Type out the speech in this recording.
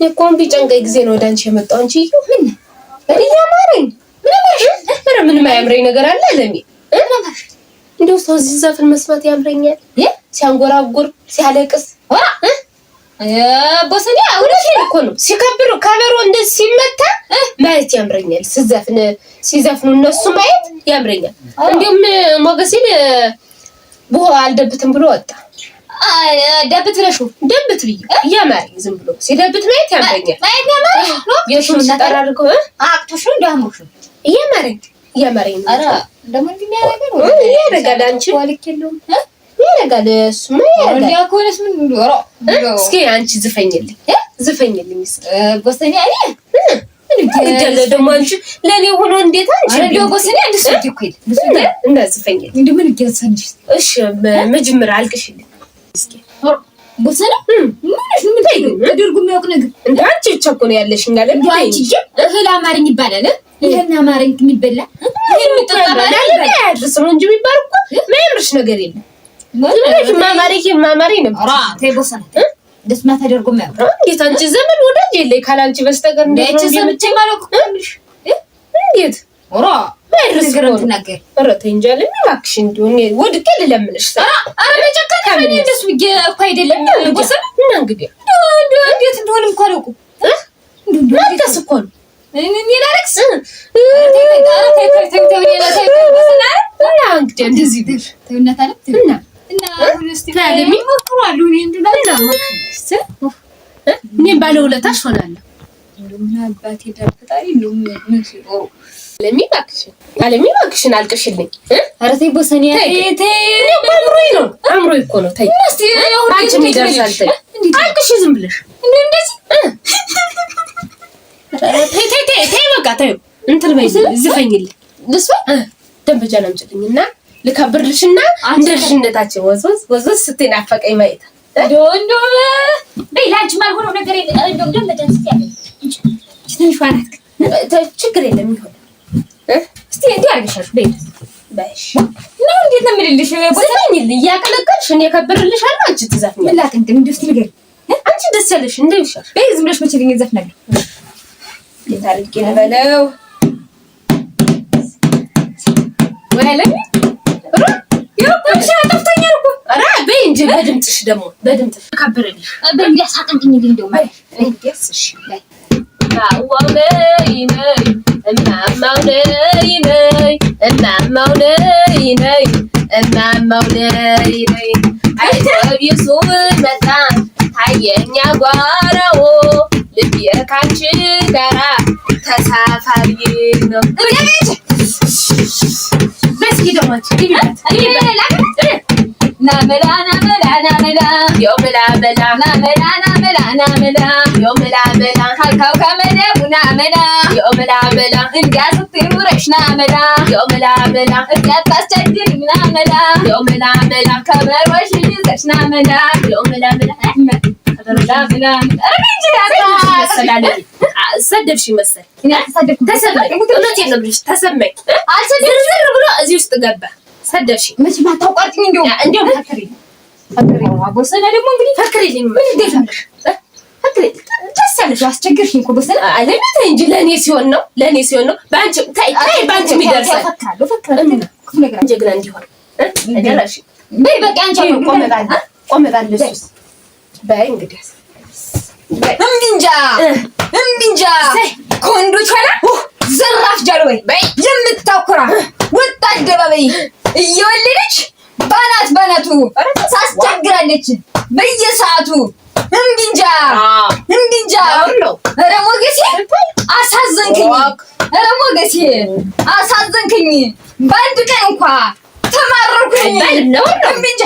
እኮ ቢጨንቀኝ ጊዜ ነው ወደ አንቺ የመጣው። አንቺ ምን እኔ ያማረኝ ምን አማረሽ? ኧረ ምንም አያምረኝ ነገር አለ አለሚ። እንደው ሰው ሲዘፍን መስማት ያምረኛል፣ ሲያንጎራጉር፣ ሲያለቅስ ቦሰኒ እውነቴን እኮ ነው። ሲከብሩ ከበሮ እንደዚህ ሲመታ ማየት ያምረኛል። ሲዘፍን ሲዘፍኑ እነሱ ማየት ያምረኛል። እንዲሁም ሞገሴን ቡሆ አልደብትም ብሎ ወጣ። ደብት ብለሽ ደብት ብዬ እያማረኝ ዝም ብሎ ሲደብት ማየት ያምረኛል። ማየት ያማረሽ ነው። የሹም ሲጠራ አድርገው አቅቶሽ ነው እንዳምሮሽ ነው እያማረኝ እያማረኝ ነው። ኧረ ደግሞ እንዲህ የሚያደርገው ያደርጋል። አንቺ ልክ የለውም ያደርጋል። እሱማ ያደርጋል። እንዲያ ከሆነስ ምን ኧረ እስኪ አንቺ ዝፈኝልኝ ዝፈኝልኝ እስኪ ቦሰኒ እኔ ግደለ ደግሞ አንቺ ለእኔ ሆኖ እንዴት አንቺ እንደው ቦሰኒ አንድ ሰው እኮ ይል እና ዝፈኝልኝ እንደው ምን ይገዛልሽ? እሺ መጀመሪያ አልቅሽልኝ እስኪ ቦሰኒ ምንሽ ምን ተደርጎ የሚያውቅ ነገር እንደ አንቺ ብቻ እኮ ነው ያለሽኝ አለ እንደው አንቺ እህል አማረኝ ይባላል። ይሄን አማረኝ የሚበላ ይሄን የሚጠጣ አያድርስ ነው እንጂ የሚባል እኮ የማያምርሽ ነገር የለም። ማማሪ ማማሪ ነው። ኧረ ተይ ቦሰኒ ደስማ ተደርጎ የሚያውቅ እንዴት አንቺ ዘመድ ወዳጅ የለኝ ካላንቺ በስተቀር እንዴት ነው ሰምቼ ማለት እኮ እንዴት ኧረ ማይደርስ ነገር እኮ ነው። ትናገር ኧረ ተይ እንጂ አለኝ እባክሽ፣ እንዲሁ እኔ ወድቄ ልለምንሽ። ኧረ መጨከን ምን እንደሱ ብዬ እኮ አይደለም ቦሰኒ እና እንግዲህ እንዴት እንደሆነ እኮ አላውቅም። ማልቀስ እኮ ነው። እኔ ላለቅስ እና እንግዲህ እንደዚህ ብለሽ እና እኔም ባለውለታሽ ሆናለሁ። አለሚ እባክሽን፣ አለሚ እባክሽን አልቅሽልኝ። ኧረ ተይ ቦሰኒ፣ አእምሮዬ ነው አእምሮዬ እኮ ነው። ተይ አንቺም ይደርሳል። ተይ አልቅሽ ዝም ብለሽ ተይ ተይ ተይ ተይ በቃ ተይው። እንትን በይ ዝፈኝልኝ፣ ደንበጃን አምጪልኝ እና ልከብርልሽና እንደ ልጅነታችን ወዝወዝ ወዝወዝ ስትይ ናፈቀኝ ማየት። እንደው እንደው በይ ለአንቺ የማልሆነው ነገር እንደው ደንበጃን ስትይ አለኝ። ትንሿ ናት ችግር የለም ይሆን እስኪ እንዲህ አድርገሻል በይ በሽ ነው እንዴት ነው የምልልሽ? ዝፈኝልኝ እያቀለቀልሽ እኔ እከብርልሻለሁ። አንቺ ትዘፍኛለሽ። ምን ላቅንቅን እንደው እስኪ ንገሪኝ። አንቺ ደስ ያለሽ እንደሚሻልሽ በይ ዝም ብለሽ መቼ እዘፍናለሁ። እንዴት አድርጌ ልበለው? ወይ አለኝ ኧረ በይ እንጂ በድምፅሽ ደግሞ በድምፅሽ እከብርልሽ። በእንግዲያስ አቅንቅኝልኝ እንደው ማለት እንግዲያስ እሺ እማዋው ነይ ነይ እማማው ነይ ነይ እማማው ነይ ነይ እማማው ነይ ነይ አይተቢሱ መጣ ታየኛ ጓራዎ ልቤ ካንቺ ጋራ ተሳፋሪ ነው። በስኪ ደግሞ አንቺ ግቢበት ናመላ ናመላ ናመላ የው መላ መላ ናመላ ናመላ ናመላ የው መላ መላ ካልካው ከመደቡ ናመላ የው መላ መላ እንዲያ ስትውረሽ ናመላ የው መላ መላ እንዲያ ታስቸግሪኝ ናመላ የው መላ መላ ከበሮሽን ይዘሽ ናመላ የው መላ መላ ሰደብሽ መሰል ተሰማኝ። እውነቴን ነው የምልሽ ተሰማኝ። ዝርዝር ብሎ እዚህ ውስጥ ገባ። ሰደብሽ መቼም አታውቃትኝ። እንደው እንደው ፈክሪልኝ ቦሰና ደግሞ እንግዲህ ፈክሪልኝ፣ ምን ይደርሳልሽ? ፈክሪልኝ ደስ ያለሽ አስቸገርሽኝ እኮ ቦሰና። አለሚ ተይ እንጂ ለእኔ ሲሆን ነው ለእኔ ሲሆን ነው። በአንቺ ተይ ተይ፣ በአንቺም ይደርሳል። እፈክራለሁ እፈክራለሁ። ክፉ ነገር ጀግና እንዲሆን እደራሽ በይ በቃ አንቺ ቆመ ባለ ቆመ ባለ እሱስ በይ እንግዲህ እምቢ እንጃ እምቢ እንጃ ከወንዶች ኋላ ዘራፍ ጃልወይ የምታኮራ ወጣ አደባባይ እየወለደች ባናት ባናቱ ሳስቸግራለች በየሰዓቱ። እምቢ እንጃ እምቢ እንጃ። ኧረ ሞገሴ አሳዘንክኝ፣ ኧረ ሞገሴ አሳዘንክኝ። በአንድ ቀን እንኳ ተማረኩኝ። እምቢ እንጃ